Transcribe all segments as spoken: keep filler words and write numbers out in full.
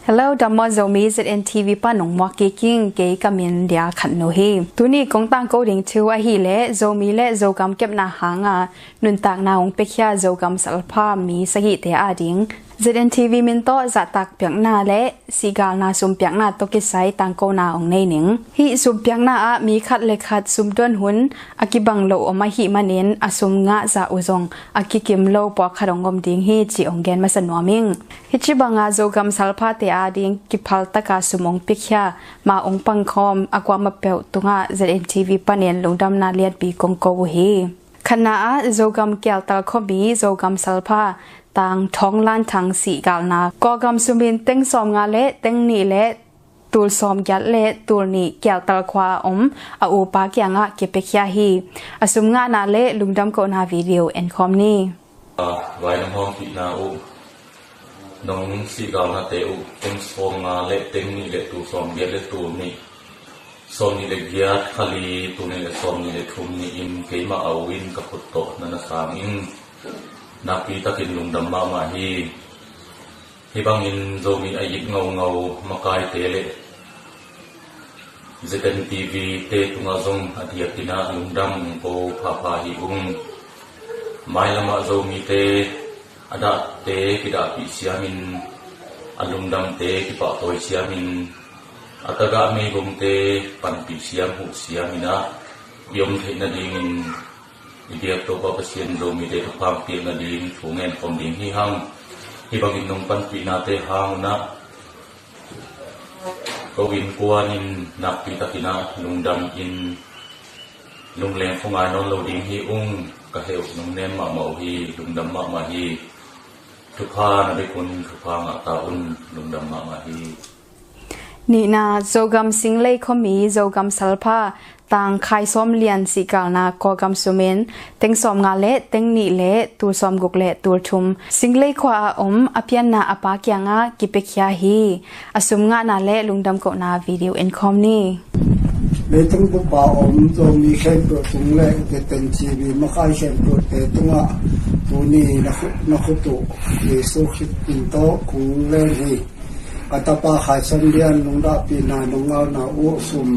Hello, dam maw Zomi, Z N T V pan hong muak kik ing, kei ka min Dia Khan Nu hi. Tuni kong tangko ding thu ahih leh Zomi le Zogam kepna hanga nuntakna hong piakhia Zogam salpha mi sagihte ading Z N T V min tawh zahtak piakna le sihgalna sumpiakna tawh kisai tangkona hong nei ning. Hih sumpiakna ah mi khat le khat sumdon hun a kibang lo om ahih manin a sum ngah zah uh zong a kikim lo pawlkhat hong om ding hi, ci hong gen masa nuam ing. Hih ci banga Zogam salphate ading kiphaltaka sum hong piakhia, ma hong pangkhawm a kuamah peuh tungah Z N T V panin lungdamna lianpi kong ko uh hi. Khatna ah Zogam Kialtal khuami Zogam salpha Tang Thawng Lan Thang sihgalna Kawlgam sumin teng sawmnga le teng nih le tul sawmgiat le tul nih Kialtal khua a om a upa kiangah kipiakhia hi. A sum ngahna le lungdam kohna video enkhawm ni. Vai na hawmpihna uh, nong sihgalnate uh teng sawmnga le teng nih le tul sawmgiat le tul nih, sawmnih le giat khali, tul nih le sawmnih le thum ni-in keimah a u in ka khut tawh na na sang in nakpi takin lungdam mahmah hi. Hih bangin Zomi a it ngaungau makaite le Z N T V te tungah zong a diakinah lungdam ko phapha hi ung. Mailamah Zomite a dahte kidahpih siamin, a lungdamte kipahtawi siamin, a tagah meigongte panpih siam huh siaminah i om theih nadingin i biak Topa Pasian Zomite thupha piak nading thu ngen khawm ding hi hang. Hih bangin nong panpihnate hangunah ko innkuanin nakpi takinah lungdamin lungleng khuangai nawn lo ding hi ung. Ka heuh nong nem mahmah uh hi, lungdam mahmah hi. Thupha na bek un, thupha ngah ta un, lungdam mahmah hi. Nihna, Zogam Singlei khuami Zogam salpha Tang Khai Sawm Lian sihgalna Kawlgam sumin teng sawmnga le teng nih le tul sawmguk le tul thum Singlei khua a om a pianna a pa kiangah kipiakhia hi. A sum ngahna le lungdam kohna video enkhawm ni. Leitung bup a om Zomi khempeuh tung le Z N T V makai khempeuhte tungah tuni na khut, na khut uh Jesu Khrist min tawh kong len hi. Ka tapa Khai Sawm Lian nong dahpihna nong ngalna uh sum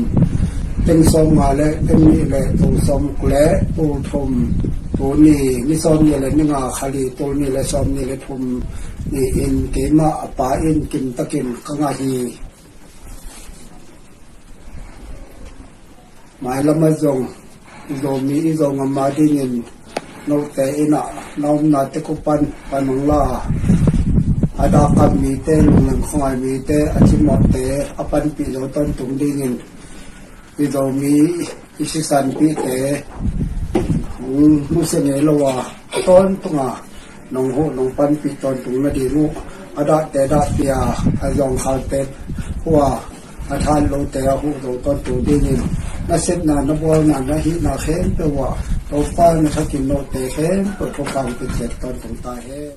teng sawmnga le teng nih le tul sawmguk le tul thum, tuni ni sawmnih le ni nga khali, tul nih le sawmnih le thum ni-in keimah a pa in kimtakin ka ngah hi. Mailamah zong i Zomi i Zogam a dingin note innah na omna tek uh pan pan hong la, a dak kap mite, lungleng khuangai mite, a cimawhte a panpih zo tawntung dingin i Zomi i sisanpihte hong nusia ngei lo a, a tawntunga nong huh nong panpih tawntung nading uh, a dahte dahpih a, a zawngkhalte hua, a than lote a huh zo tawntung dingin na sepna, na bawlna, na hihna khempeuh ah Topa na thakin note khempeuh thupha hong pia ciat tawntung ta hen.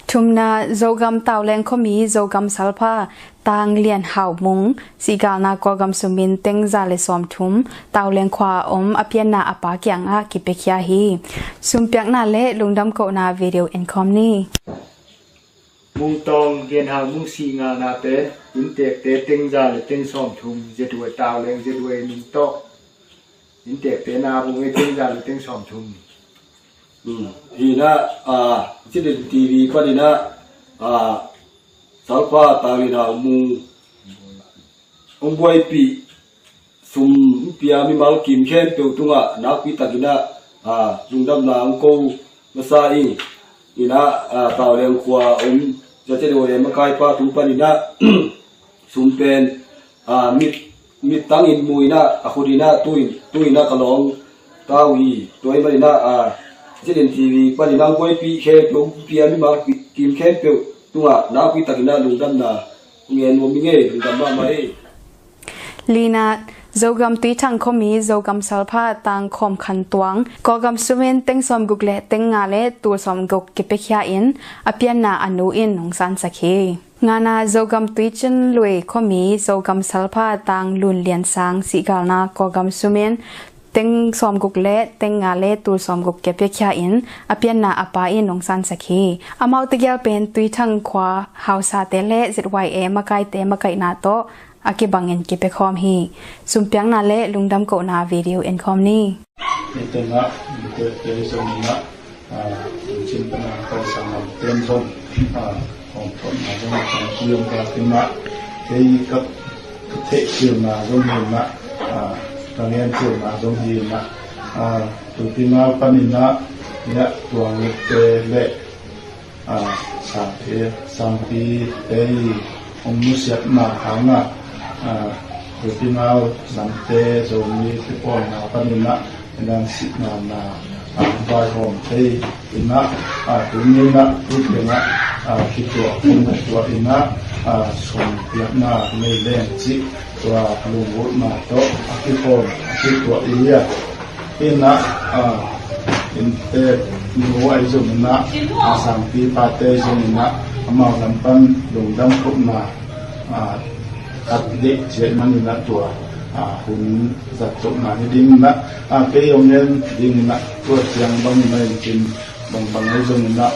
Thumna, Zogam Tauleng khuami Zogam salpha Tang Lian Hau Mung sihgalna Kawlgam sumin teng za le sawmthum Tauleng khua a om a pianna a pa kiangah kipiakhia hi. Sumpiakna le lungdam kohna video enkhawm ni. Mung Tawng Lian Hau Mung sihgalna pen inntekte teng za le teng sawmthum, Z Y Tauleng, Z Y min tawh inntekte na bung ei teng za le teng sawmthum. Hmm. Hinah, ah, Z N T V paninah, ah, salpha Tang Lian Hau Mung hong buaipih sum pia mimal kim khempeuh tungah nakpi takinah, ah, lungdamna hong ko masa ing. Inah, ah, Tauleng khua om, Z N T V makaipa tung paninah sum pen, ah, mit, mittangin mu inah, a khutinah tu in, tu inah ka lawng ta uh hi. Tua ahih maninah, ah, Z N T V paninah buaipih khempeuh, pia mimal kim khempeuh tungah nakpi takinah lungdamna ngen nuam ing ei, lungdam mahmah ei. Lina, Zogam Tuithang khuami Zogam salpha Tang Khawm Khan Tuang Kawlgam sumin teng sawmguk le teng nga le tul sawmguk kipiakhia in a pianna a nu in hong sansak hi. Ngana, Zogam Tuicin Lui khuami Zogam salpha Tang Lun Lian Sang sihgalna Kawlgam sumin teng sawmguk le teng nga le tul sawmguk kia piakhia in a pianna a pa in hong sansak hi. Amau tegel pen Tuithang khua hausate le Z Y A makaite makaihna tawh a kibangin kipia khawm hi. Sumpiakna le lungdam kohna video en khawm ni. Hih tengah, hih tengah, ah, cin tengah ka sang lam tem zong, ah, hong thotna zong, ah, kiom ka kimah, kei ka, ka theih kilna zong hi mah, ah, ka ngen kilna zong hi mah, ah, tu pi ngal paninah, ya, tuang lek te le, ah, sangpi, sangpi te i hong nusiatna hangah, ah, Tuipi Ngal lamte Zomi kipawlna paninah, i dan sihna na, ah, vaihawm thei inah, ah, tuninah, tuitengah, ah, kituah, kituah inah, ah, sumpiakna nei leng cih, tua lunggulhna tawh a kipawm, a kituah i a. Inah, ah, inntek nu ahi zongin ah, a sangpi pate ahi zongin ah, amau lam pan lungdam khupna, ah, khat dek ciah manin ah tua, ah, hun zat tohna hi dingin ah, ah, kei hong en dingin ah, tua ciang bangin ah, in cin bangbang ahi zongin ah,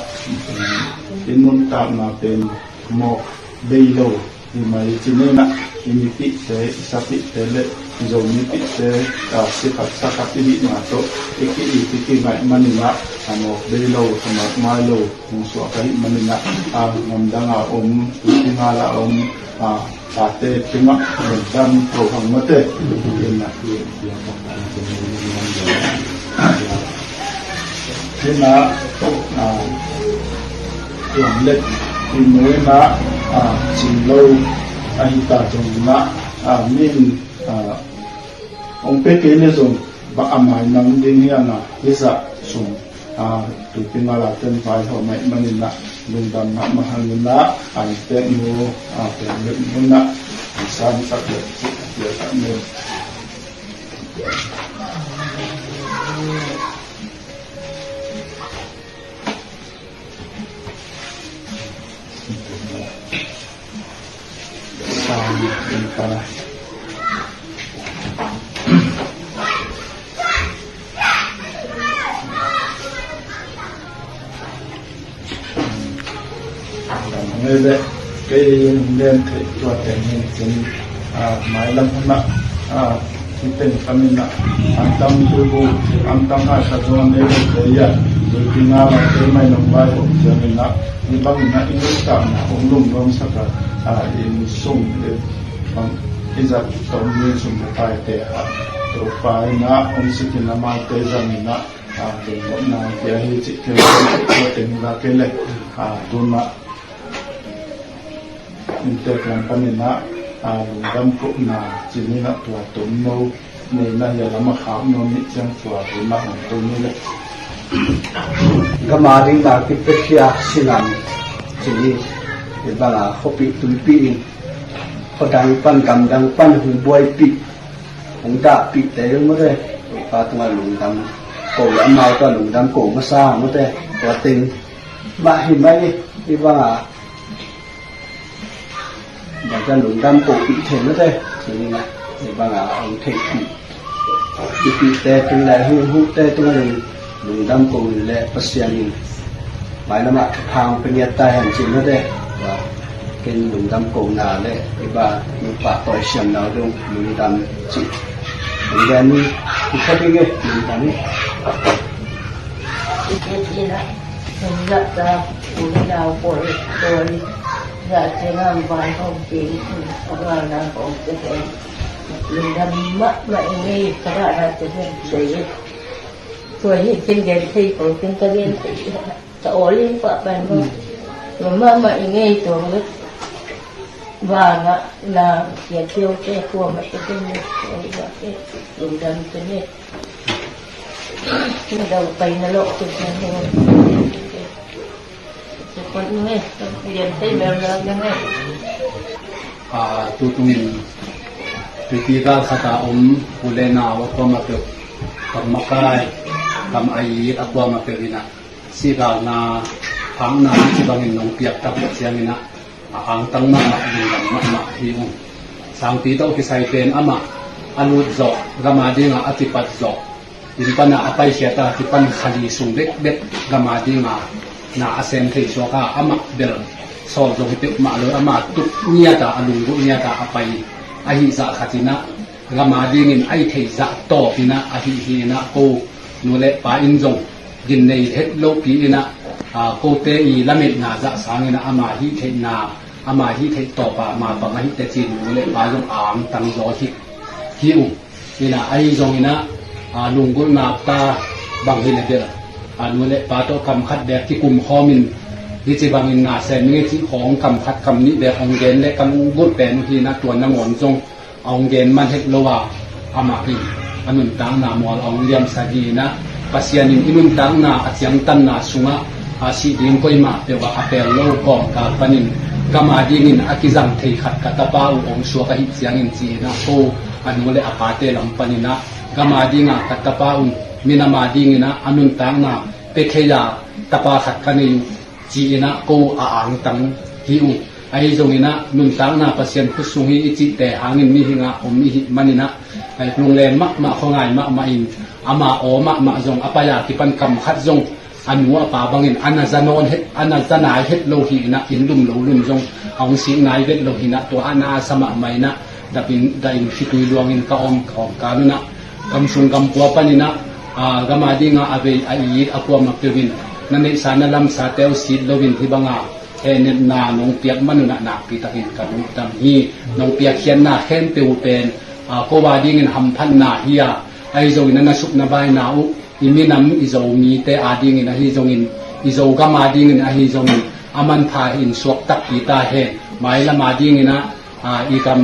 in nuntakna pen mawk bei lo. Hi mai ci-in ah, i mipihte, i sapihte le i Zo mipihte, ah, sikhat sakhat i hihna tawh i ki-it i kingaih manin ah, a mawk bei lo, a mawk mai lo hong suak ahih manin ah, a gamdang a om, Tuipi Ngal a om, ah, tate tungah lungdam ko hang mate. Hi-in ah, hi-in ah, tuang lek i mu in ah, ah, cin lo ahi ta zongin ah, ah, min, ah, hong pia kei le zong bang a mai nam ding hi a, hih zah sum, ah, Tuipi Ngal a ten vaihawm ahih manin ah lungdam mahmah hangin ah, ah, inntek nu, ah, tuang lek mu in ah, ah, san sak lek, lek ah nu. Ngei le kei in len theih tua teng hi cin, ah, mailam hun ah, ah, hi teng panin ah, an tam tu bu, an tam hai khat zong an nei lo te ia, Tuipi Ngal a kei mai nong vai hong ciangin ah, hi bangin ah i nuntakna hong lungnuam sak a, ah, i sum, i bang, i zat tom ni sum le paite ah, Topa in ah hong sikin amaute zangin ah, ah, lungnuamna pia hi cih kei, tua teng hi la kei le, ah, tun ah, inntek lam panin ah, ah, lungdam kohna ci-in ah tua tomno neihna hi a, lam a khakno nih ciang tua tun ah hong to ni le. Gam a ding na kipiakhia silam ci-in, hi bang a khuapi tuipi in, khuadang pan gamdang pan hong buaipih, hong dahpihte hong mate, Topa tungah lungdam ko le amau tungah lungdam ko masa hong mate, tua teng mah hi mai, hi bang a, bang tungah lungdam ko pih thei mate, hi bang a hong theihpih, i pihte tung le, hu, hute tung le, lungdam ko le Pasian in mailam ah thupha hong pia ngiat ta hen ci-in mate, ken lungdam kohna le i pa nupa tawi siamna dong lungdam ci. Lungdam ni, i kha ding e, lungdam ni. I kha ding e, lungdam ta, lungdam ko e, ko e, za ce ngam vai hong ke, a va na hong ke, lungdam mahmah i ngei, ka va na ce ngam ce. Tua hi ken gen thei ko, ken ka gen thei. Ka awl in pah pan maw. Tua mahmah i ngei tua maw. Vangah na kian teu te kuamah te ken maw. Tua hi mah te. Lungdam te ne. Ken dau pai na lawh te ken maw. Tua pan maw. Lian thei mel na ken maw. A, tutung in Tuipi gal khat a om u le nau a kuamah peuh, kam makai, kam a it a kuamah peuh in ah, sihgalna phakna ci bangin nong piak tak ciangin ah, a angtang mahmah, lungdam mahmah hi ung. Sangpi tawh kisai pen amah a lut zawh, gam a dingah a kipat zawh, Inn pana a paikhia ta kipan kha li sung bekbek gam a dinga na a sem thei suak a, amah bel sawl zong hi peuhmah lo, amah tup ngiata, a lunggulh ngiata a pai ahi zah khat inah gam a dingin a i theih zah tawp inah ahi hi inah ko nu le pa in zong gin nei het lopi inah, a, kote i lametna zah sang inah ama hih theihna, ama hih theih tawpa ma pang ahi tecin nu le pa zong a angtang zaw hi, hi uh. Inah ahi zong inah, a, lunggulhna ta bang hi le bel, a, nu le pa tawh kam khat bek kikum khawmin hih ci bangin na sem ing cih khawng kam khat kam nih bek hong gen le kan lunggulh pen uh hi inah tua nangawn zong a hong gen man het lo a, amah in a nuntakna mual a hong liamsak hi inah Pasian in i nuntakna a ciangtanna sungah a sih ding koimah peuh ah a pel lo kawmkal panin gam a dingin a kizang thei khat ka tapa uh hong suak ahi ciangin ci inah ko a nu le a pate lam paninah gam a dinga ka tapa un minam a dinginah a nuntakna pia thei a tapa khat ka nei uh ci inah ko a angtang hi uh. Ahi zong inah nuntakna Pasian khut sung hi i cihte hangin mihing ah om i hih maninah lungleng mahmah khuangai mahmah in ama aw mahmah zong a pai a kipan kam khat zong a nu a pa bangin a na za nawn het, a na za nai het lo hi inah inn lum lo lum zong a hong sik nai vet lo hi inah tua a na a sa mahmah inah dapin dahin khitui luangin ka om kawmkal unah kam sung kam pua paninah, a, gam a dinga a vei a it a kuamah peuhin na neihsa na lamsate uh sit loin hih banga hehnepna nong piak man unah nakpi takin ka lungdam hi. Nong piakkhiatna khempeuh uh pen, a, ko a dingin hamphatna hi a, ahi zongin a nasuk na baina uh i minam i Zomite a dingin ahi zongin i Zogam a dingin ahi zongin a manpha in suak takpi ta hen. Mailam a dinginah, a, i gam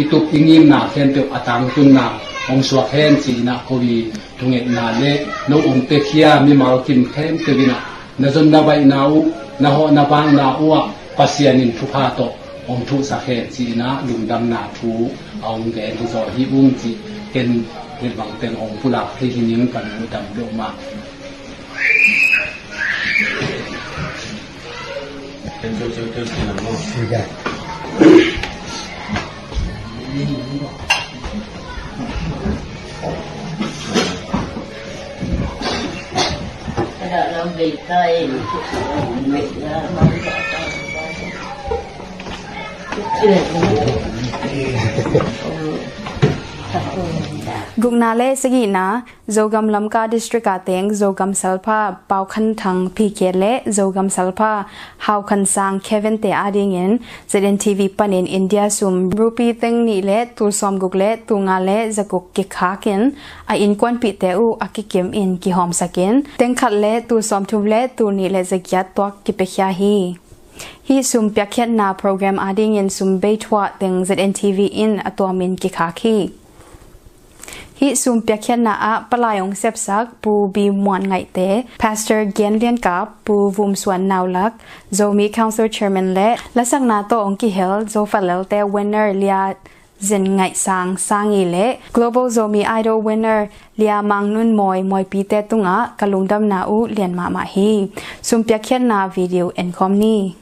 i tup i ngimna khempeuh a tangtunna hong suak hen ci inah ko i thungetna le no hong piakhia mimal kim khempeuh inah na zon na baihna uh, na hawh na vakna uh ah Pasian in thupha tawh hong thuhsak hen ci inah lungdamna thu a hong gen hi zaw hi ung ci. Ken hih bang teng hong pulak thei hi ning kan lungdam deuh mah. Gukna le sagihna, Zogam Lamka District a teng Zogam Salpha Pau Khan Thang P K le Zogam Salpha Hau Khan Sang Kevin te adingin Z N T V panin India sum rupee teng nih le tul sawmguk le tul nga le zaguk kikhakin a innkuanpihte uh a kikim in kihawmsakin teng khat le tul sawmthum le tul nih le zagiat tuak kipiakhia hi. Hih sum piakkhiatna program adingin sum bei thuah teng Z N T V in a tuamin kikhak hi. Hih sum piakkhiatna ah palai hong sepsak Pu Bi Muan Ngaihte, Pastor Gian Lian Kap, Pu Vum Suan Naulak, Zomi Council Chairman le lasakna tawh hong kihel Zo Falelte winner Lia Zen Ngaih Sang Sangi le Global Zomi Idol winner Lia Mang Nun Mawi Mawipite tungah ka lungdamna uh lian mahmah hi. Sum piakkhiatna video enkhawm ni.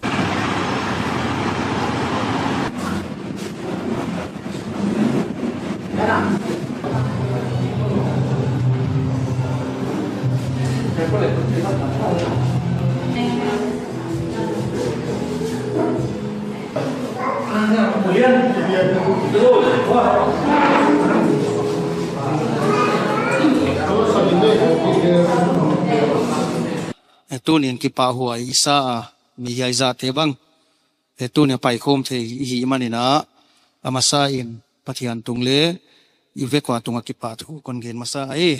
Tunin kipahhuai i sa a, mi hiai zahte bang, eh, tuni a paikhawm thei i hih maninah a masa in Pathian tung le i vekua tungah kipahthu kon gen masa hi.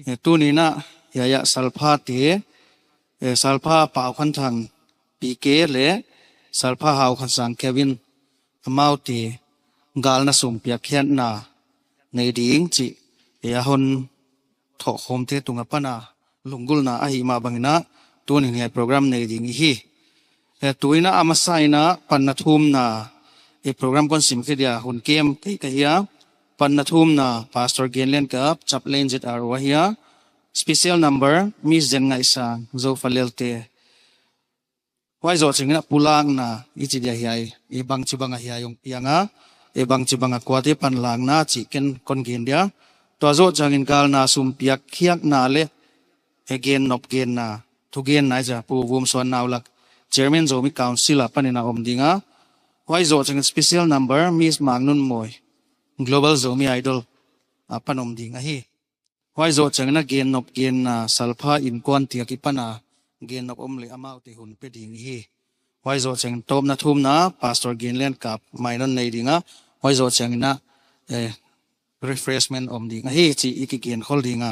Eh, tuninah hiai ah Salphate, eh, Salpha Pau Khan Thang P K le Salpha Hau Khan Sang Kevin amaute galna sum piakkhiatna nei ding cih, eh, a hon thawhkhawmte tungah pana lunggulhna ahi mah banginah tunin hiai program nei ding i hi. Eh, tuinah a masa inah panna thumna, eh, program kon simkhia dia hun kem kei ka hia. Panna thumna Pastor Gen Lian Kap, Chaplain Z R O ahi a. Special number Miss Zen Ngaih Sang, Zo Falelte. Huai zawh ciangin a pulakna i ci dia hiai, i bangci banga hiai hong pianga, i bangci banga kuate panlakna cih ken kon gen dia. Tua zawh ciangin galna sum piak khiakna le, eh, gennop genna, thugenna i za Pu Vum Suan Nau Lak, Chairman Zomi Council ah panin a om ding a, huai zawh ciangin special number Miss Mang Nun Mawi, Global Zomi Idol ah pan om ding ahi. Huai zawh ciangin a gennop genna salpha innkuan tiak i pan a gennop om le amaute hun pe ding i hi. Huai zawh ciangin tawpna thumna Pastor Gen Lian Kap mainon nei ding a, huai zawh ciangin a, eh, refreshment om ding ahi ci i kigen khol ding a.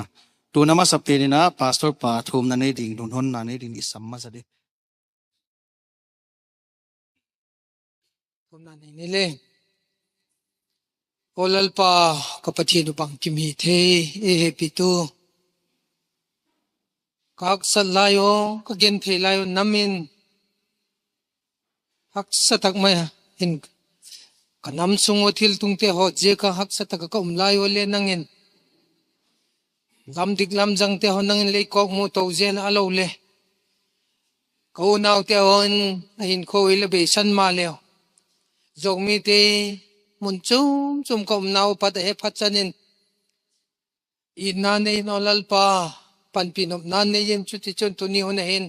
Tuna masa penin a Pastor pa thumna nei ding, nun honna nei ding i sam masa ding. Thumna nei ni le. O Lalpa, ka Pathian uh bangkim hi thei, ei hehpihtu. Ka haksat lai aw, ka genthei lai aw, nam in haksa tak mai in ka nam sung uh thil tungte hawt ziak a haksa tak a ka um lai aw le nangin lamdik lamzangte haw nangin leikawk mu to zel a lo le ka unaute haw in a hinkhua uh i la beisan mah le aw, Zomite mun cumcum ka umna uh pat a hephat sanin itna nei in aw Lalpa, panpih nopna nei in. Cuti cun tuni hun ahin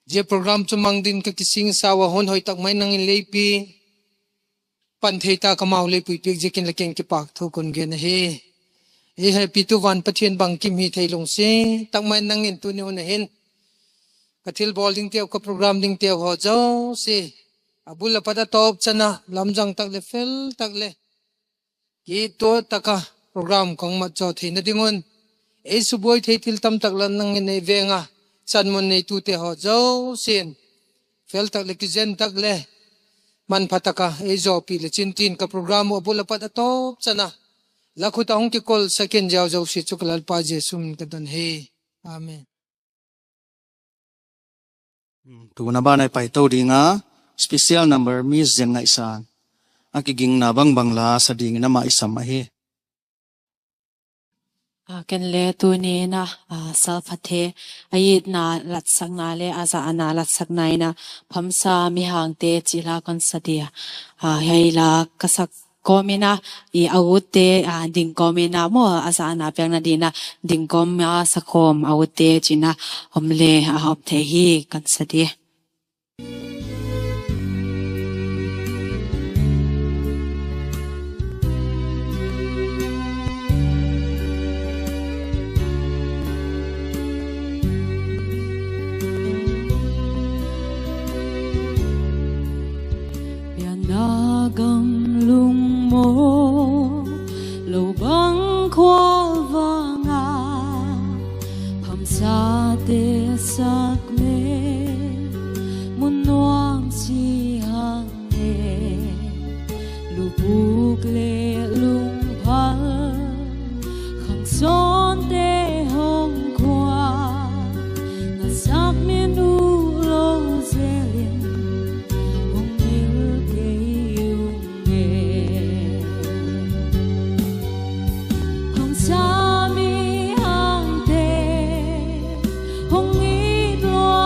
zia program cu mang din ka kisingsa uh a hun hoih tak mai nangin leipi pan thei ta ka mau leipuipiak ziakin la keng kipak thu kun gen ahi. Ei hehpihtu van Pathian bangkim hi thei lungsi tak mai nangin tuni hun ahin ka thilbawl dingte uh, ka program dingte uh haw zosi a bul a pat a tawp can a lamzang tak le fel tak le kituah tak a program kong mat zaw theihna ding un ei subuai thei thil tam tak la nangin ei veng a sanmun neitute haw zosin fel tak le kizen tak le manpha tak a ei zawpih le cintin ka program uh a bul a pat a tawp can a la khut a hong kikolsak in ziau zosi cu ka Lalpa Jesuh min ka don hi. Amen. Tuna banah i paito ding a, special number Miss Zen Ngaih Sang a kigingna bangbang la sa dingin amah i sam ahi. A, ken le tuni in a, a, salphathe a itna latsakna le a zahna latsakna in a, Phamsa Mihangte cih la kon sa ding a, a, hei la ka sak kawmin a, i a utte, a, ding kawmin a maw, a zahna piakna dingin a ding kawm a sa kawm a utte cih in a om le a om thei hi kan sa ding. Pianna gam lungmaw lo bang khual vanga phamsate sak me mun nuam si hang e lubuk le lungphal khang sawnte hong khua na sak min uh lo zelin hong ngil kei ung e. Hong sa mi hangte hong it lua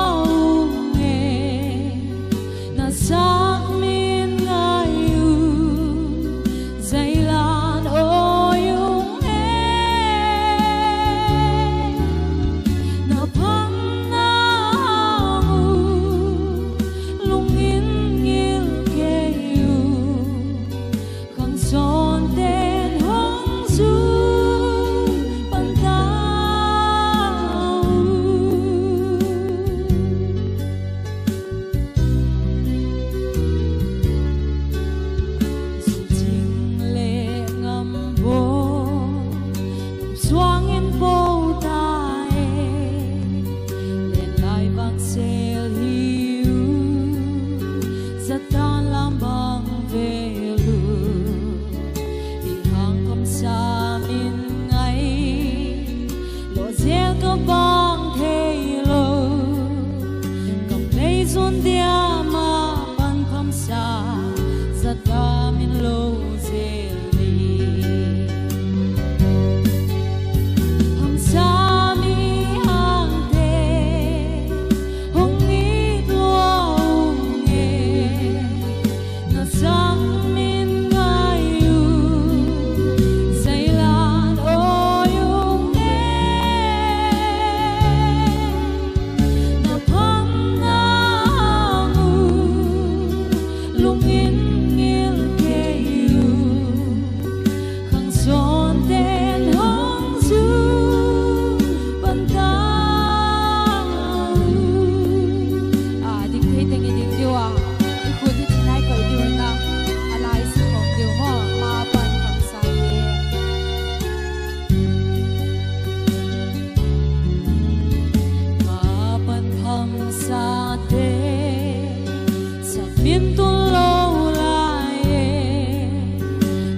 Lim tul lo lai e,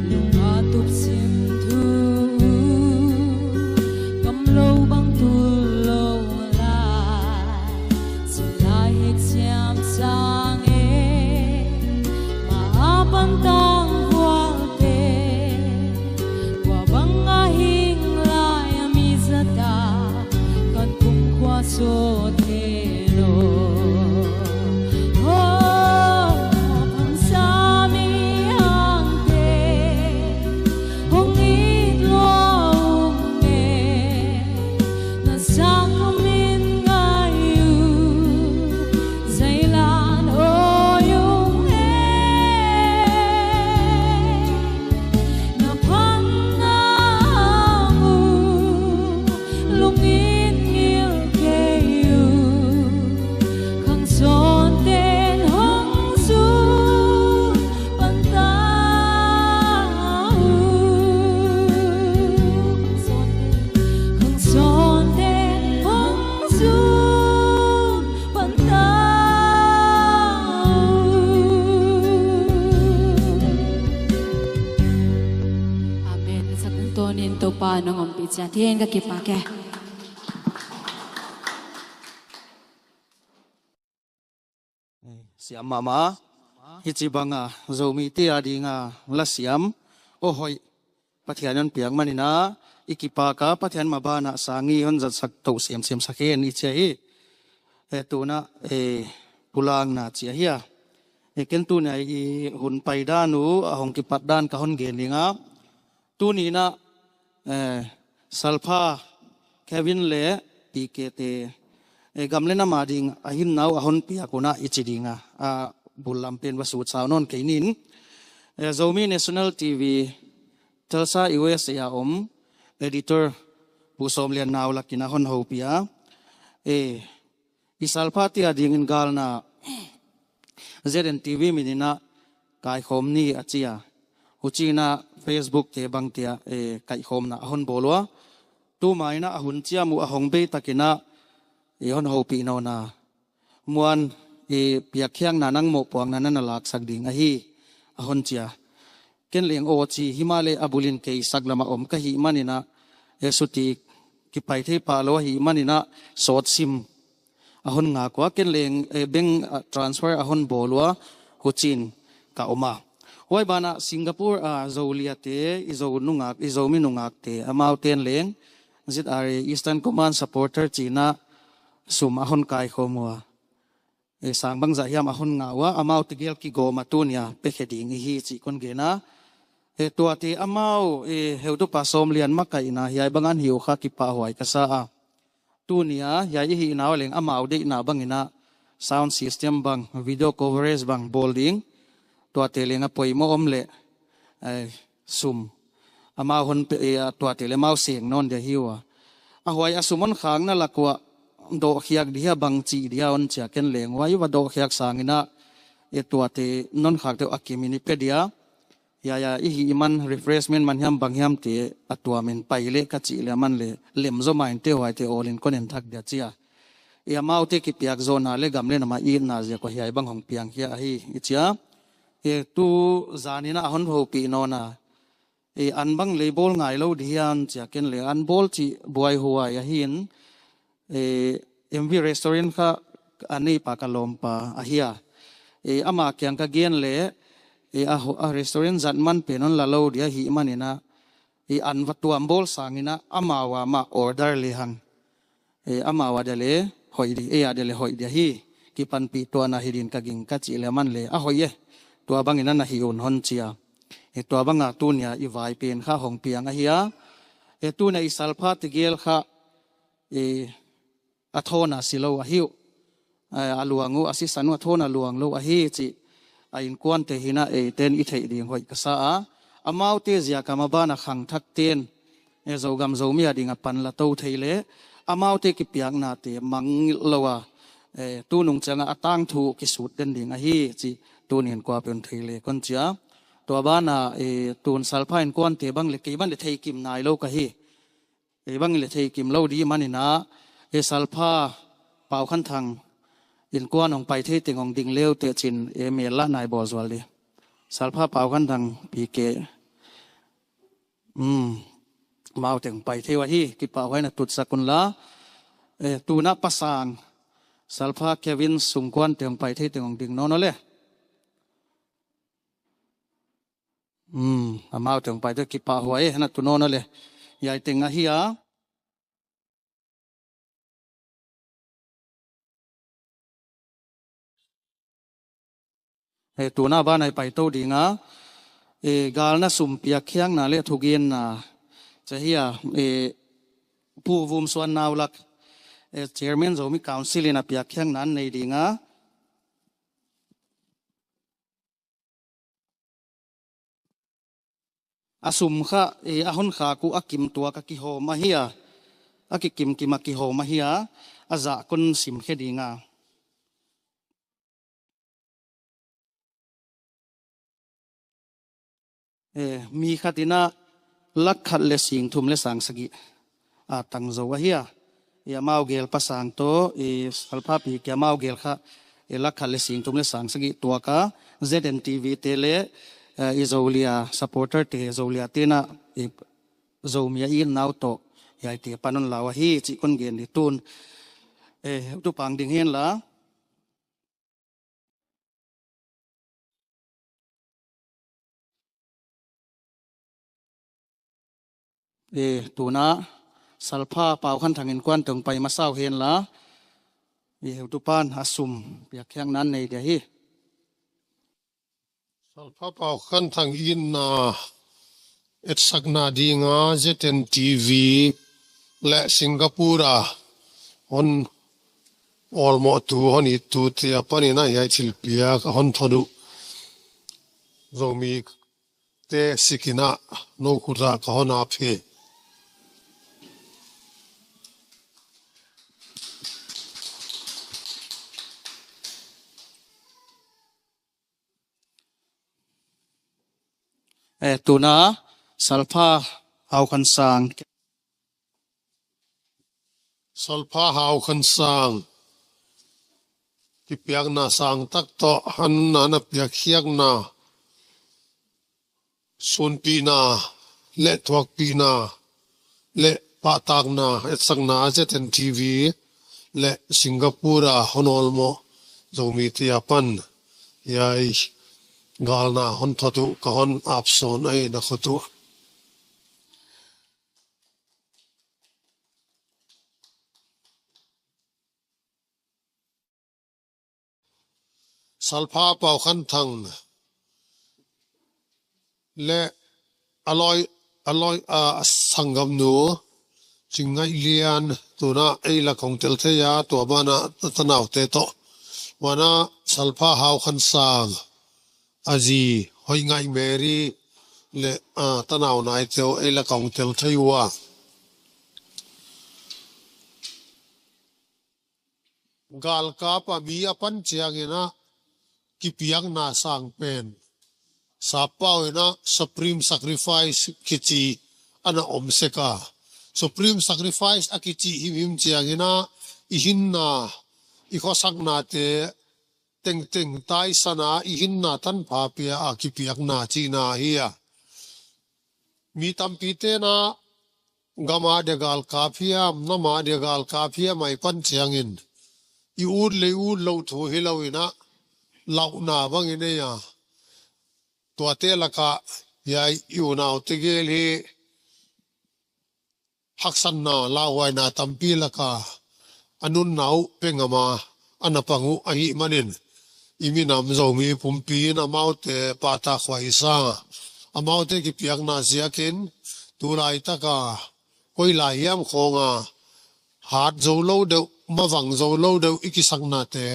lung a tup sim thu, kam lo bang tul lo lai, si lai hek siam sang e, ma a pan tang vual te, kua bang a hing lai a mi zata, kan kum khua so te lo. Oh, phamsa mi hangte, hong it lua ung e, na sang min ngai u, zailan oi ung e. Na phan na hang uh, lungin ngil kei uh, khang sawnten hong zun pan ta uh. Khang sawnten hong zun pan ta uh. Amen. Sa kong tawnin Topa nong ompih ciat hen, ka kipak e. Siam mahmah. Hici banga Zomite a dinga la siam, aw hoih, Pathian hon piak maninah i kipaka Pathian mabanah sangi hon zatsak toh siamsiam sak hen i cia hi. E, tunah, e, pulakna cia hi a. E, ken tunia i hun paidan uh a hong kipatdan ka hon gen dingah, tuninah, e, Salpha Kevin le P K te, e, gam le nam a ding a hinna uh a hon piak unah i ci dinga, a, bul lam pen va sut sau nawn kei nin. E, Zomi National T V Tulsa U S A a om editor Pu Sawm Lian Nau lakin a hon hopih a, e, i Salpha te a dingin galna Z N T V mininah kaikhawm ni a ci a. Hucinah Facebook te bangte ah, e, kaikhawmna a hon bawl ua. Tuma inah a hun ciam uh a hong bei takinah, e, hon hopih nawna muan, e, piakkhiakna nang mawhpuakna na na laksak ding ahi, a hon cia. Ken leng aw ci, himahleh a bulin kei sak lamah om ka hih maninah, e, suti kipai thei pah lo ahih maninah sawt sim a hon ngak ua, ken leng, e, bank, a, transfer a hon bawl ua, hucin ka om a. Huai banah Singapore a Zo liate, i Zo nungak, i Zomi nungakte, amauten leng Z R A Eastern Command supporter cinah sum a hon kaikhawm ua. E, sang bangzah hiam a hon ngah ua, amau tegel kigawm a tunia pekhia ding i hi cih kon gen a. E, tuate amau, e, heutupa Sawm Lian makaihna hiai bangah hih uh kha kipahhuai ka sa a. Tunia hiai i hihna uh leng amau deihna banginah sound system bang, video coverage bang bawl ding. Tuate leng a poimawh om leh, e, sum amau hon pe, e, a, tuate le amau seng nawn dia hi ua. A huai a sum hon khakna lak uah dawhkhiak dihia bang cih dihia hon cia, ken leng huai va dawhkhiak sanginah, e, tuate non khakte uh a kimin i pe dia. Hiai a i hih i man refreshment man hiam bang hiamte a tuamin pai leh ka cih leh a man le lem zaw main te huaite awlin kon en thak dia cia. E, amaute kipiak zawhna le gam le nam a itna ziak uh hiai bang hong piang khia ahi i cia. E, tu zaninah a hon hopih nawna, e, an bang lei bawl ngai lo di hian cia, ken le an bawl cih buaihuai ahin, e, M V Restaurant kha a neipa ka lawmpa ahi a. E, ama kiang ka gen le, e, a, a restaurant zat man pen hon la lo di ahih maninah, e, an va tuam bawl sanginah amau a mah order lehang, e, amau a dia le hoih di, ei a dia le hoih di ahi, kipanpih tuahna hi din ka ging ka cih le a man le a hoih e, tua bangin a na hih un hon cia. E, tua banga tunia i vai pen kha hong piang ahi a. E, tunia i Salpha tegel kha, e, a thawn a si lo ahi uh. E, a luang uh, a sisan uh a thawn a luang lo ahi cih a innkuante hinah eiten i theih ding hoih ka sa a. Amaute ziaka maban a khangthakten, e, Zogam Zomi a ding a pan la to thei le, amaute kipiaknate mangngilh lo a, e, tunung cianga a tangthu kisut den ding ahi cih tunin kuapeuh in thei le kon cia. Tua bana, e, tun Salpha innkuante bang le kei bang le thei kim nai lo ka hi. Kei bang le thei kim lo di maninah, e, Salpha Pau Khan Thang, innkuan hong pai thei teng hong ding leu teh cin, e, mel lah nai bawl zual dih. Salpha Pau Khan Thang P K. Um, amau teng pai thei uh ahi, kipahhuai na tutsak un la. E, tuna pasang Salpha Kevin Sung Kuan teng hong pai thei teng hong ding nawn aw le. Um, amau teng pai thei, kipahhuai, e, na tu nawn aw le. Hiai teng ahi a. E, tuna banah i paito ding a, e, galna sum piakkhiakna le thugenna, ci hi a, e, Pu Vum Suan Nau Lak, e, Chairman Zomi Council in a piakkhiakna an nei ding a, a sum kha, e, a hon khak uh a kim tuak a kihawm ahi a, a kikimkim a kihawm ahi a, a zah kon simkhia ding a. E, mi khat in a lak khat le sing thum le sang sagih a tang zo ahi a. I amau gel pasang tawh, i Salpha P K amau gel kha, i lak khat le sing thum le sang sagih tuak a, Z N T V te le, e, i Zolia supporter te, Zolia te na, i Zomi a i nau tawh, hiaite pan hon lau ahi, cih kon gen dih tun. E, tu pang ding hen la. E, tuna Salpha Pau Khan Thang innkuan teng pai masa uh hen la. E, heutupan a sum piakkhiakna an nei ding ahi. Salpha Pau Khan Thang itna etsakna ding a Z N T V le Singapore a hon awlmawhtu, hon ittu te a panin a hiai thilpiak a hon thot uh Zomite sik in a no khut ah ka hon ap hi. E, tuna Salpha Hau Khan Sang. Salpha Hau Khan Sang kipiakna sang tak tawh a nunna na piakkhiakna sunpihna le thuakpihna le pahtakna etsakna Z N T V le Singapore a hon awlmawh Zomite a pan hiai galna hon thot uh ka hon ap sawn ahi na khut uh. Salpha Pau Khan Thang le a lawi, a lawi, a, a sanggamnu Cing Ngaih Lian tuna ei lak hong tel thei a, tua banah tanaute tawh. Huan a Salpha Hau Khan Sang, a zi Hoih Ngaih Mary le, a, tanau naite uh ei lak hong tel thei uh a. Galkap a mi a pan ciangin a kipiakna sang pen sappau in a supreme sacrifice kici ana om sek a. Supreme sacrifice a kici himhim ciangin a i hinna, i khuasaknate tengteng taisan a i hinna tanpha pia a kipiakna cihna hi a. Mi tampite na gam a dia galkap hiam, nam a dia galkap hiam a i pan ciangin i ut le i ut loh thu hi lo in a, lauhna bang i nei a. Tuate lakah hiai i unaute gel hi haksatna lauhuaina tampi laka a nunna uh pengam a ana pang uh ahih manin, i minam Zomi pumpi in amaute pahtakhuai sa, amaute kipiakna ziakin tulaitaka koi lai hiam khawnga hat zo lo deuh, mavang zo lo deuh i kisaknate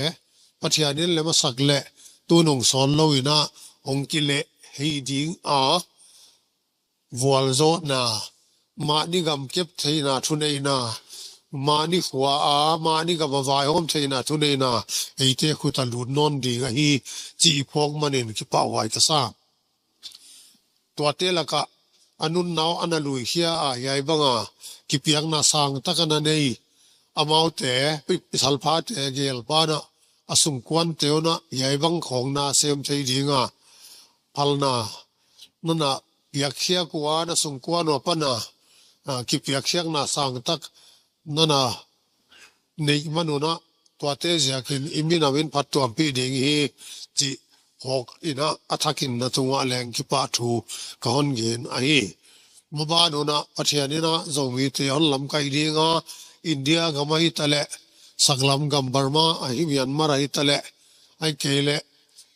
Pathian in le masak leh tunung sawn lo in a hong kileh hi ding a, vualzawhna, mahni gamkep theihna thuneihna, mahni khua a mahni gam a vaihawm theihna thuneihna eite khut a lut nawn ding ahi, cih i phawk manin kipahhuai ka sa. Tuate lakah a nunna uh ana luikhia a, hiai banga kipiakna sangtak ana nei amaute, i salphate gel banah a sungkuante un ah hiai bang khawng na sem thei ding a, phalna na na piakkhiak uh a, na sungkuan uh a pan a, a, kipiakkhiakna sangtak na na neih man un ah, tuate ziakin i minam in phattuampih ding hi, cih phawk in ah, a thakin na tungah leng kipahthu ka hon gen ahi. Maban un ah Pathian in ah Zomite hon lamkaih ding a, India gam ahi ta leh, saklam gam Burma ahi, Myanmar ahi ta leh, ahih kei leh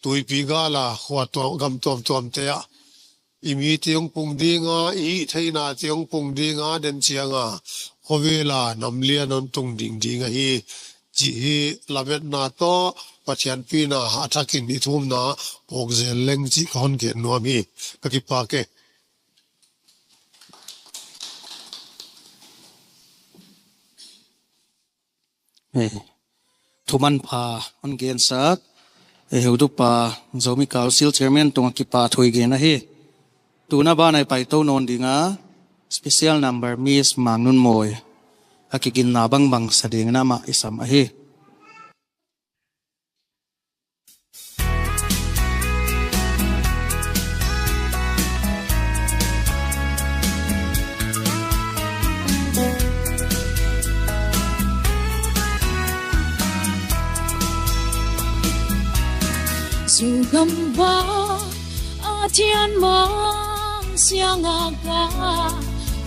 tuipi gal a khua tuam, gam tuamtuamte ah i mite hong pung ding a, i hih theihnate hong pung ding a, den ciang a khuavel a nam lian hong tung ding ding ahi, cih hi lametna tawh Pathian pina a thakin i thumna phawk zel leng cih ka hon gen nuam hi. Ka kipak e. Eh, thu manpha hon gensak, eh, heutupa Zomi Council Chairman tungah kipahthu i gen ahi. Tu-in a ban ah i paito nawn ding a, special number Miss Mang Nun Mawi, a kiginna bangbang sa dingin amah i sam ahi. Zogam va a thian mang siang a ka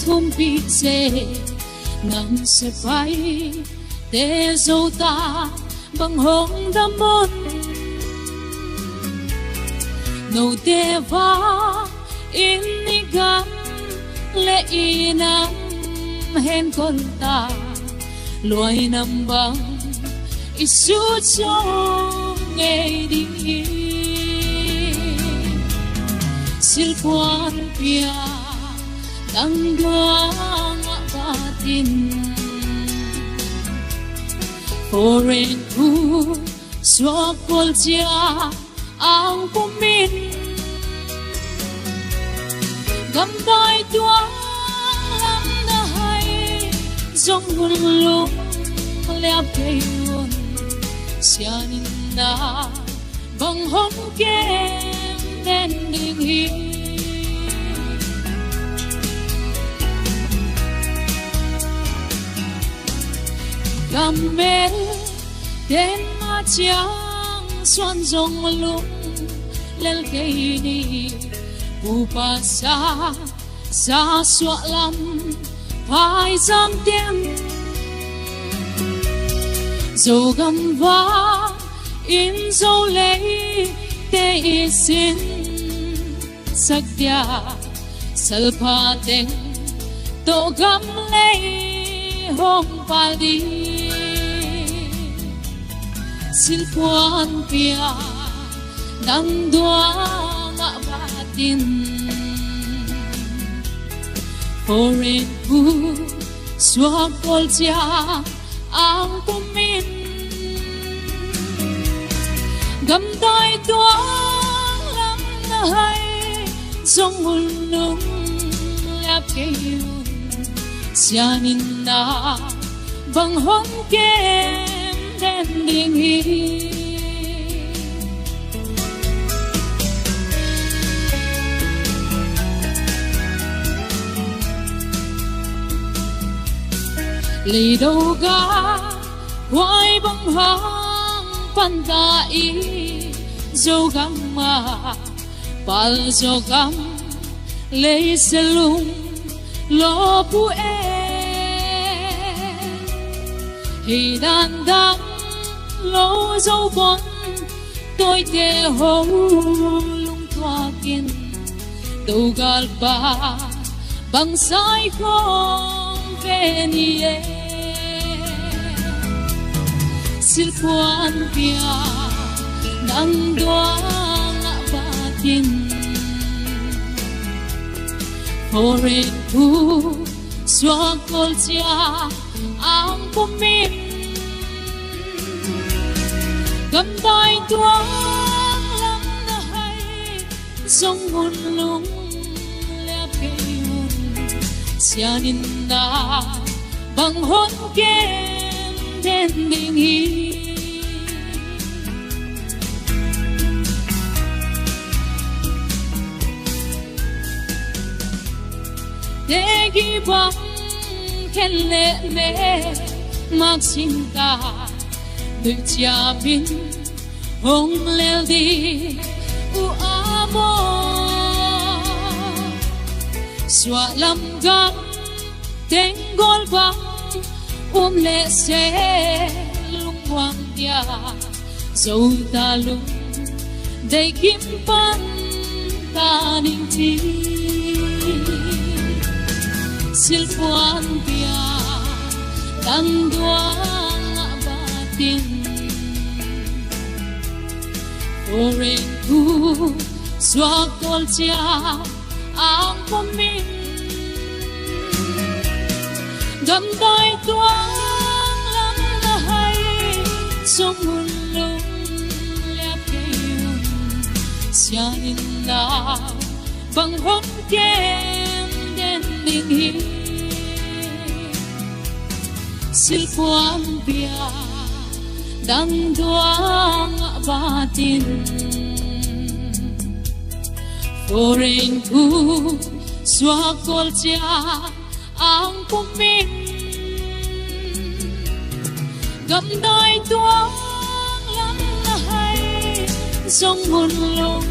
thumpih se, nang sepaihte zo ta bang hong dam un. Note va in i gam leh i nam hen kol ta, luai nam bang i sut zo ngei ding hi. Silpuan pia dang duang ah bat in, foreign khua suak kol ciang pum in, gamdai tuang lam na hai zong hun lung liap kei un. Sian in na bang hong kem den ding hi. Gam mel ten ma ciang suan zong lunglel kei ni. Pu pa sa, sa suah lam phaizam ten, Zogam va in Zo leite i sin sak dia, salpha teng tawh gam lei hong pal ding. Silpuan pia dang duang ah bat in, foreign khua suak kol ciang pum in, gamdai tuang lam na hai zong hun lung liap kei un. Sian in na bang hong kem den ding hi. Leido ga huai bang hang pan ta i, Zogam ah pal Zogam lei selung lo pu e. Hei dan dang lo Zo bon tawite ho lungtuak in, Dogal pa bang sai khong ve ni e. Silpuan pia nang duang ah bat in, foreign khua suak kol ciang pum in, gamdai tuang lam na hai zong hun lung liap kei un. Sian in na bang hong kem den ding hi. Bang khen leh me mak sin ta, duh ciapin hong lel ding uh a maw. Suahlam gam tenggol bang um leh se lungmuang dia, zo ta lungdeih kim pan ta ning ci. Silpuan pia tangduang ah batin, foreign tu suak tawlcia ang pumin, gamdai tuang lam na hai, song hun lung liap kei un, sia in na bang hon kem den ding hi. Silpuan pia tangduang ah batin, foreign tu suak tawlcia ang pumin, gamdai tuang lam na hai, zong mun lung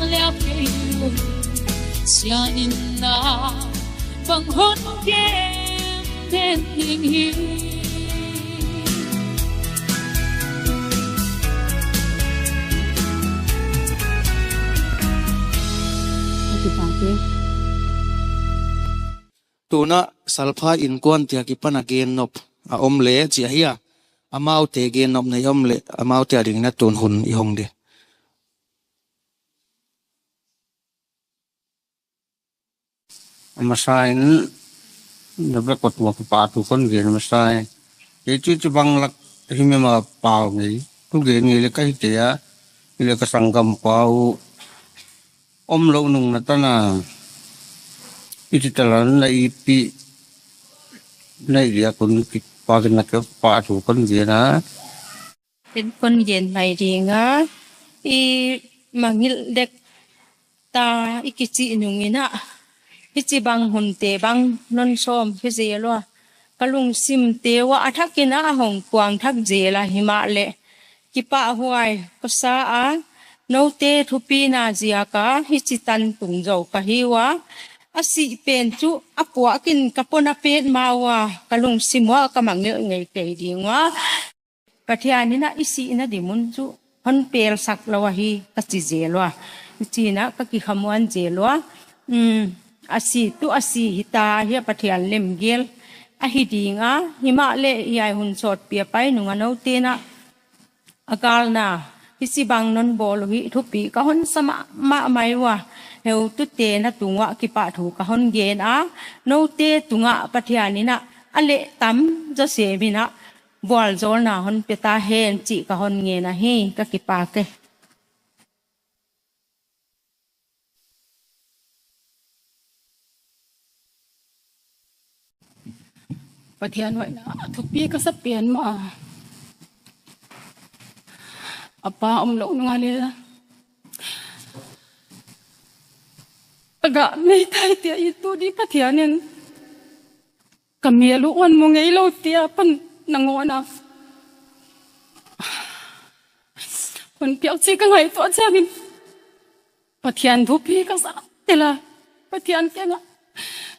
liap kei un, sia in na bang hon kem den ding hi. Tunah Salphai innkuan tia kipan a gennop a om le ci ahi a, amaute gennop nei om le amaute a dingin a tun hun i hong ding. A masa in na bek ko tua kipa thu kon gen a masa in. Kei cu ci bang lak hi me ma pau ngei. Thu gen ngei le ka hi te a. Hi le ka sanggam pau om lo nung na tana. I ci talan na i pi. Na i dia kun kipa gen na kipa thu kon gen a. Ken kon gen mai ding a, i mangngilh dek ta i kicih nungin ah, hici bang hunte bang non sawm hi zel uh a, ka lungsimte uh ah a thakin ah a hong kuang thak zel a, himah leh kipahhuai ka sa a, note thupina ziak a hici tan tung zo ka hi uh a, a sih pen cu a puakin ka pon a pet ma uh a, ka lungsim uh ah ka mangngilh ngei kei ding uh a. Pathian in ah i sihna ding mun cu hon pelsak lo ahi ka ci zel uh a, i ci-in ah ka kikhamuan zel uh a, um, a si tu a si hi ta hi a, Pathian lemgel ahi ding a, himah leh i ai hun sawtpi a pai nung a note in ah a galna hi si bang non bawl uh hi thupi ka hon sa mahmah mai uh a, heu tute na tung uh ah kipahthu ka hon gen a, note tungah Pathian in ah a leh tam zawsem in ah vualzawlna hon pia ta hen cih ka hon ngen ahi, ka kipak e. Pathian hoihna a thupi ka sa pian mah a, a pa om lo nung a le a gah mei tai tia i tu di Pathian in ka mial uh uan mu ngei lo tia pan na ngawn a, pan piak ci ka ngaihtuah ciangin Pathian thupi ka sa tel a, Pathian kiangah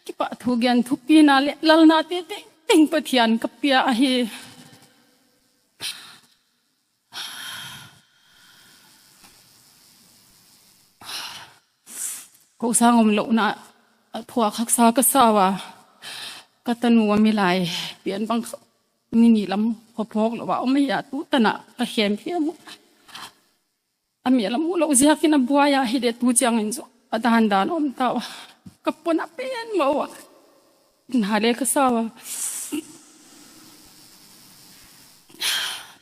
kipahthu gen thupina le lalnate tengteng Pathian ka pia ahi. Ko sang om lohna a thuak haksa ka sa uh a, ka tanu a milai pian bang ni nih lam khuaphawk lo a om ahi a, tu tanah ka khemphiam uh. A mi a lam uh loh ziakin a buai a hi deh, tu ciangin cu a dandan a om ta uh a, ka pon a pen mah uh a. Na le ka sa uh a.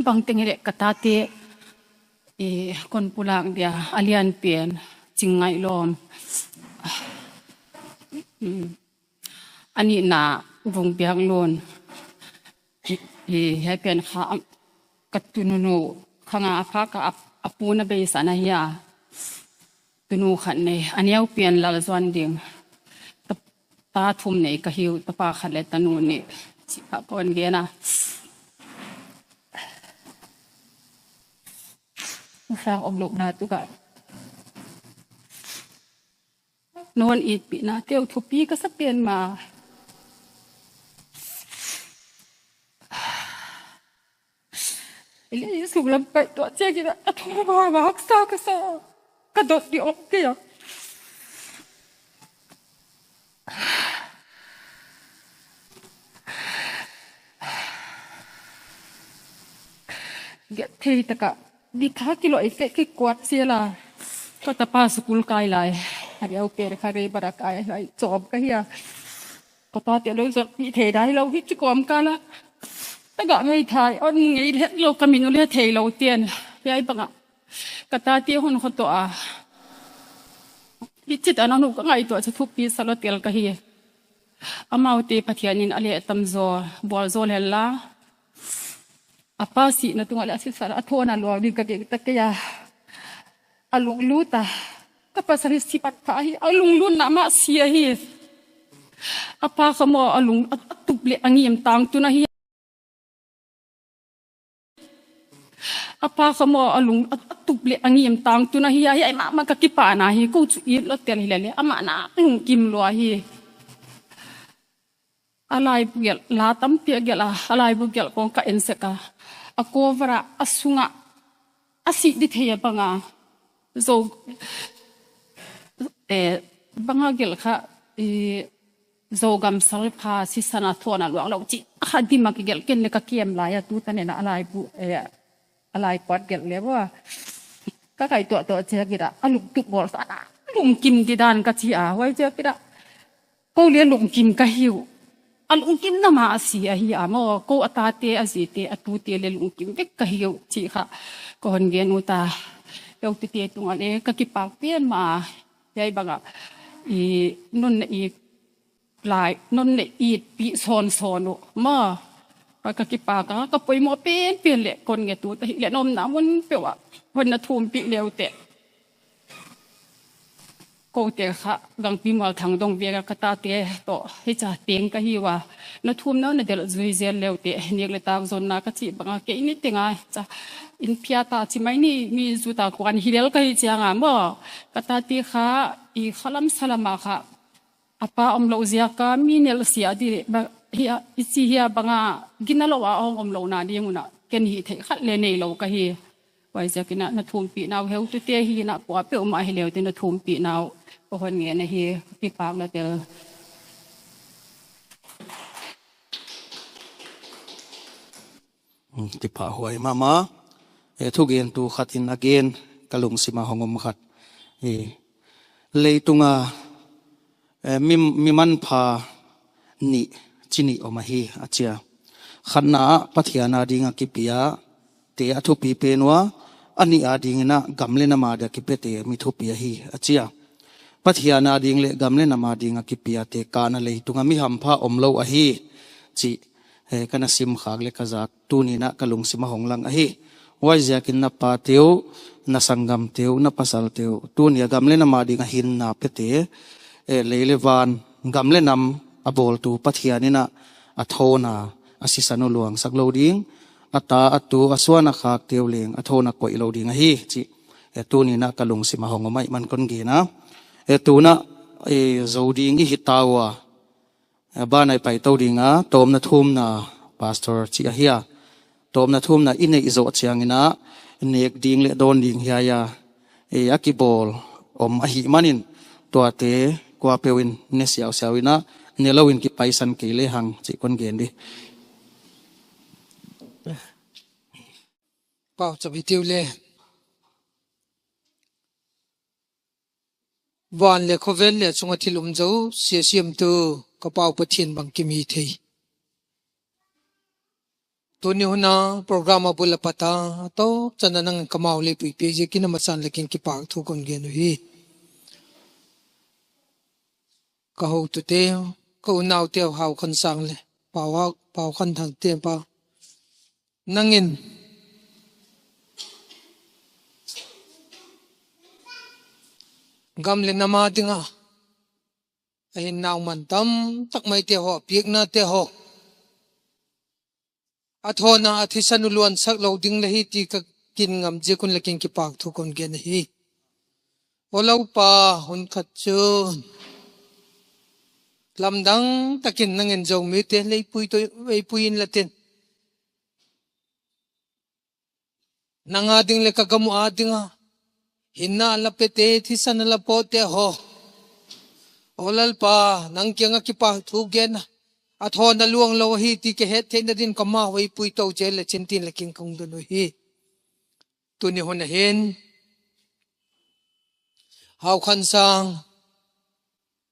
Bang teng hi leh ka tate i kon pulak dia a lian pian Cing Ngaih Lawm. A nihna Vung Piak Lun. Hi, hi, he pian kha am, ka tununu kha nga a pha ka ap, a pu na beisa na hi a. Tunu khat nei, a neu pian Lal Zuan Ding. Ka, ta thum nei ka hi uh, tapa khat le tanu nih. Cih kha ka hon gen a. Sang om lohna tungah na hon itpihna te uh thupi ka sa pen mah. Ei le ei sunglam paih tuah ciangin a thawh mah haksa ka sa. Ka dot dih om kei a. Gelh thei takah ni kha kiloh ei teh kikuat zel a. Ka tapa sukul kai lai a, a diau pen kha rei barak ai lai cawm ka hi a. Ka tate lo zot pi thei dai lo hi ci kawm kala. Tagah ngei thai on ngei het lo ka min uh le thei lo tian. Hiai bangah ka tate hun kho tawh a. Hi cit a na nu ka ngaihtuah ci thupi sa lo tel ka hi. Amaute Pathian in a leh tam zaw bual zaw lel la. A pa sihna tungah le a sisa a thawn a luang ding ka geng ta kei a. A lunglut a. Ka pasal hi sipat pha hi. A lunglutna mah si ahi. A pa kha maw a lung a, a tup le a ngim tangtun ahi. A pa kha maw a lung a, a tup le a ngim tangtun ahi. Ahi ai mahmah ka kipahna hi. Ko cu it lo tel hi le le amah na lungkim lua hi. A laibu gelh la tampi a gelh a, a laibu gelh kong ka en sek a, a cover ah a sungah a sih di thei a banga zo, eh, banga gelh kha, eh, Zogam salpha sisan a thawn a luang lo cih a kha dim a kigelh ken le ka kem lai a tu ta nen a laibu, eh, a laipuat gelh le bua ka kai tuah tuah ciak ida a lungtup bawl sa a lungkim di dan ka ci a huai ciak ida ko le lungkim ka hi uh. A lungkimna mah a si ahi a maw, ko a tate a zite a tute le lungkim vek ka hi uh cih kha ka hon gen uh ta. Eutute tungah le ka kipak pian mah a, hiai bangah i nun na it lai, nun na itpih sawnsawn uh maw. Ka, ka kipak a ka poimawh penpen le kon nget uh ta hi le na omna mun peuh ah hon na thumpih le uh teh. Kote kha Gangpi Mual Thang dong vek a ka tate tawh hi ca teng ka hi uh a, na thumna na delh zui zel le uh teh, nek le tak zonna ka cih banga kei ni teng a ca in phiat a ci mai ni, mi zu ta kuan hi lel ka hi ciang a maw, ka tate kha i khalam salam a kha a pa om lo ziak a mi nelh sia di ba hi a, i ci hi a banga gina lo a hong om lo na ding un a ken hih theih khat le nei lo ka hi. Huaiziakin ah na thumpihna uh heutute hi in ah kua peuhmah hi leute na thumpihna uh ka hon ngen ahi. Kipak na tel. Kipak huai mahmah. Eh, thugentu khat in a gen ka lungsim a hong om khat. Eh, leitunga eh, mi, mi manpha nih ci nih om ahi a ci a. Khatna ah Pathian a ding a kipia te a thupi pen uh a, a nih a dingin ah gam le nam a ding a kipia te mi thupi ahi a ci a. Pathian a ding le gam le nam a ding a kipia te kana leitunga mi hampha om lo ahi cih, eh, kana simkhak le ka zak tuni in ah ka lungsim a hong lang ahi. Huaiziakin na pate uh, na sanggamte uh, na pasalte uh tuni a gam le nam a ding a hinna piate, eh, lei le van gam le nam a bawltu Pathian in ah a thawn a a sisan uh luangsak lo ding, a ta a tu a suan a khakte uh leng a thawn a koih lo ding ahi cih, eh, tuni in ah ka lungsim a hong om ahih man kon gen a. Eh, tu in ah, eh, zo ding i hi ta uh a, eh, banah i paito ding a, tawmna thumna pastor cih ahi a, tawmna thumna i neih zawh ciangin ah nek ding le dawn ding hiai a, eh, a kibawl om ahih manin tuate kua peuh in ne siausiau in ah ne lo in kipaisan kei le hang cih kon gen di. Pau cawm hi tiu le. Van le khovel le a cunga thil um zo siasiamtu ka Pau Pathian bang kim hi thei. Tuni huna program a bul a pata a tawp cana nang ka mau le puipi ziakin a masan le kin kipak thu kon gen uh hi. Ka hotute, ka unaute uh Hau Khan Sang le Pau, Pau Khan Thang te pa nangin gam le nam a dinga a hinna uh man tamtak maite haw, a piaknate haw, a thawna a thisan uh luansak lo ding le hi ti ka kin ngam ziak un le kin kipak thu kon gen ahi. Aw Lalpa, hun khat cun lamdang takin nangin Zomite leipui tawh veipui in latin, nang ading le ka gam uh adinga hinna a la piate, thisan a la pawhte haw, aw Lalpa, nang kiangah kipak thu gen a, a thawna luang lo ahi ti ka het theih nadin ka mau veipui to zel le cin tin le kin kong dun uh hi. Tuni hun ahin Hau Khan Sang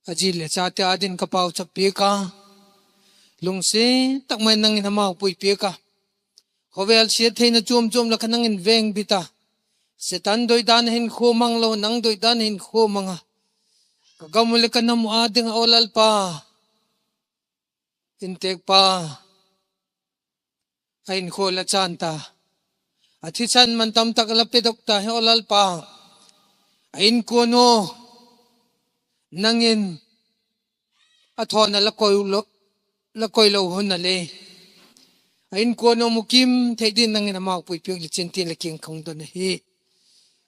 a zi le zate adin ka pauchap piak a, lungsim takmai nangin amau pui piak a, khuavel siat theihna cuamcuam lakah nangin veng bit a, Satan doihdan a hin khua mang lo, nang doihdan a hin khua mang a, ka gam uh le ka nam uh adinga aw Lalpa, inntekpa a innkhua la caan ta, a thisan man tamtak la pia dok ta hi aw Lalpa. A innkuan uh nangin a thawna la koi lo, la koi lo hun a le, a innkuan uh mukim theih din nangin amau pui piak le cin tin le kin kong dun ahi.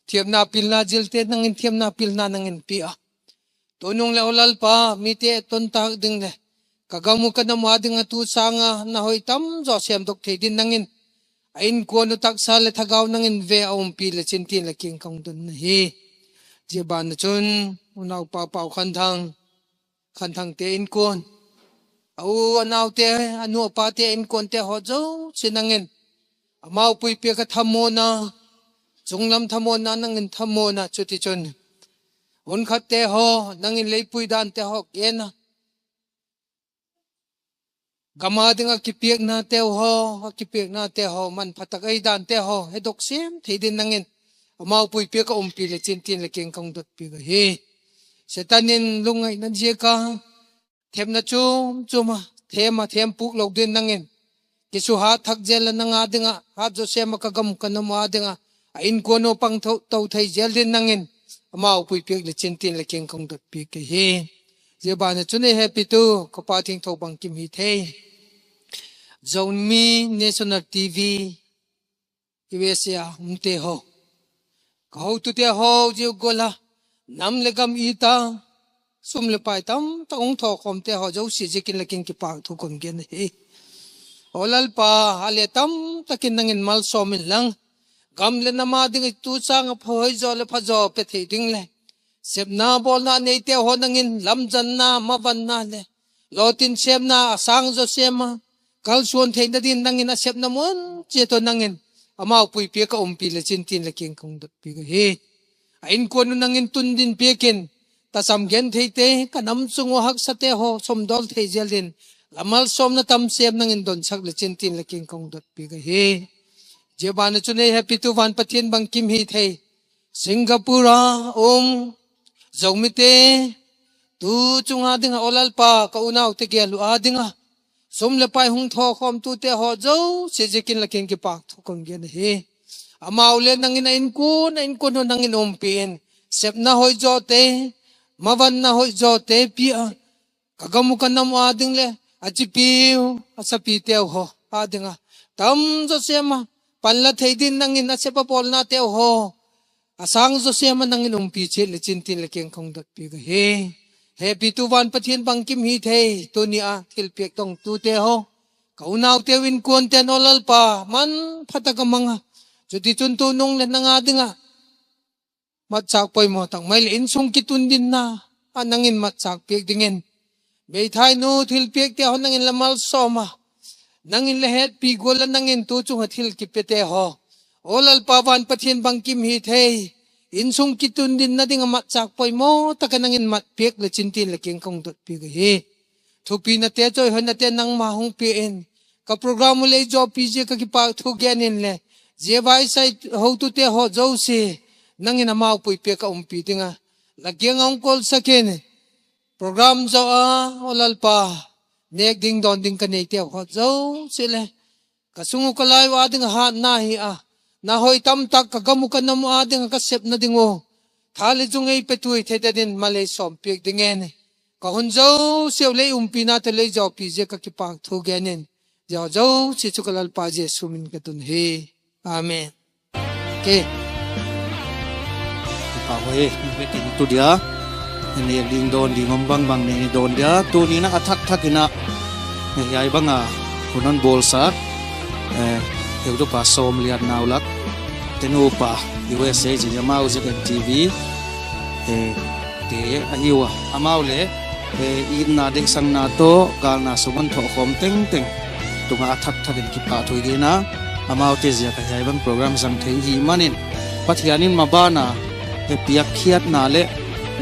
Thiamna pilna zilte nangin thiamna pilna nangin pia a, tunung le aw Lalpa, mite tontak ding le ka gam uh ka nam uh adinga tu sanga na hoih tamzaw sem dok thei din nangin a innkuan uh taksa le thagau nangin ve a umpi le cin tin le kin kong dun ahi. Zia banah cun unaupa Pau Khan Thang, Khan Thangte innkuan, a u a naute, a nu a pate innkuante haw zosia nangin amau pui piak a thamuanna, cunglam thamuanna nangin thamuanna, cuticun hun khatte haw nangin leipui dante haw gen a, gam adinga kipiaknate uh haw, a kipiaknate haw manphatak ei dante haw he dok siam thei din nangin amau pui piak a umpi le cin tin le kin kong dot piak ahi. Satan in lungngaihna ziak a themna cumcum a them a, them puk lo din nangin kisuhat thak zel a, nang adinga hat zawsem a, ka gam ka nam adinga a innkuan uh pang to, to thei zel din nangin amau pui piak le cin tin le kin kong dot piak ahi. Zia banah cun ei hehpitu ka Pa Thingtho Bangkim hi thei, Zomi National T V U S A a umte haw, ka hotute haw, zia gual a nam le gam it a sum le pai tamtak hong thawkhawmte haw zosia ziakin le kin kipak thu kong gen ahi. Aw Lalpa, a le tamtakin nangin malsawm in lang, gam le nam ading i tu sanga pha hoih zaw le pha zaw pia thei ding le sepna bawlna neite haw nangin lamzanna, mavanna le lawtin semna a sang zawsem a kalsuan theihna din nangin a sepna mun cia tawh nangin amau pui piak a umpi le cin tin le kin kong dot piak ahi. A innkuan uh nangin tun din piakin, tasam gen theite, ka nam sung uh haksate haw sawmdawl thei zel din la malsawmna tam sem nangin donsak le cin tin le kin kong dot piak ahi. Zia banah cun ei hehpitu van Pathian Bangkim hi thei, Singapore a um Zomite, tu cunga dinga aw Lalpa, ka unaute gel uh adinga sum le pai hong thawkhawmtute haw zosia ziakin le kin kipak thu kong gen ahi. Amau le nangin a innkuan, a innkuan uh nangin umpi in, sepna hoih zawte, mavanna hoih zawte pia a, ka gam uh ka nam uh ading le a cipi uh a sapite uh haw adinga tam zawsem a pan la thei din nangin a sep a bawlnate uh haw a sang zawsem a nangin umpi ciat le cin tin le kin kong dot piak ahi. Hehpitu van Pathian Bangkim hi thei, tuni a thilpiak tongtute haw, ka unaute uh innkuante in aw Lalpa, manphatak a mang a, cuticun tunung le nang adinga matsak poimaw tak mai le innsung kitun dinna ah nangin matsak piak dingin, meithainu thilpiakte haw nangin la malsawm a, nangin la hetpi gual a, nangin tu cunga thil kipiate haw, aw Lalpa van Pathian Bangkim hi thei, innsung kitun dinna dinga matsak poimaw taka nangin mat piak le cin tin le kin kong dot piak ahi. Thupinate, cawihoinate nangma hong pia in, ka program uh lei zawpi zia ka kipak thu gen in le zia vaisai hotute haw zosia nangin amau pui piak a umpi dinga la kiang a hong kawlsak in, program zawh a aw Lalpa, nek ding dawn ding ka neite haw zosia le ka sung uh ka lai uh adinga hatna hi a, na hoih tamtak ka gam uh ka nam uh adinga ka sepna ding uh tha le zung ei pia tuai theite din malei sawm piak dingin, Ka hun zo siau lei umpina te lei zawpi zia ka kipak thu genin, ziau zo si cu ka Lalpa Jesu min ka tun hi. Amen. Ke. Kipak hoi, ni bekin tu dia. Nek ding dawn ding om bangbang nei ni dawn dia. Tuni na a thakthak ina. Hiai banga hun hon bawlsak, eh, heutupa Sawm Lian Naulak, tenupa U S A zin amau Z N T V, eh, te ahi uh a, amau le, eh, itna deihsakna tawh galna sung hon thawhkhawm tengteng tungah a thakthak in kipahthu i gen a, amaute ziak a hiai bang program zang thei i hih manin Pathian in mabana he piakkhiatna le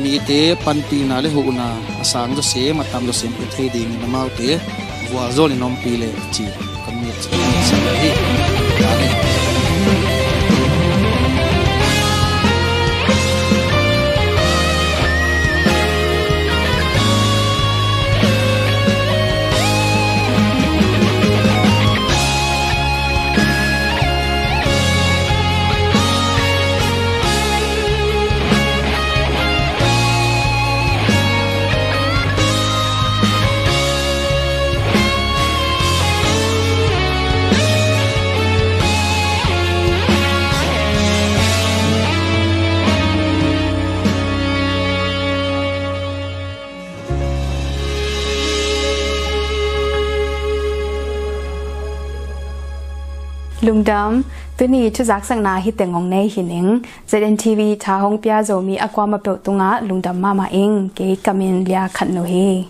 mite panpihna le huhna a sang zawsem a tam zawsem pia thei dingin amaute vualzawlin ompih leh ci ka mit ci ka mit sa hi. Lungdam, tuni thuzaksakna hi teng hong nei hi ning. Z N T V tha hong pia Zomi a kuamah peuh tungah lungdam mahmah ing. Kei ka min Lia Khat Nu hi.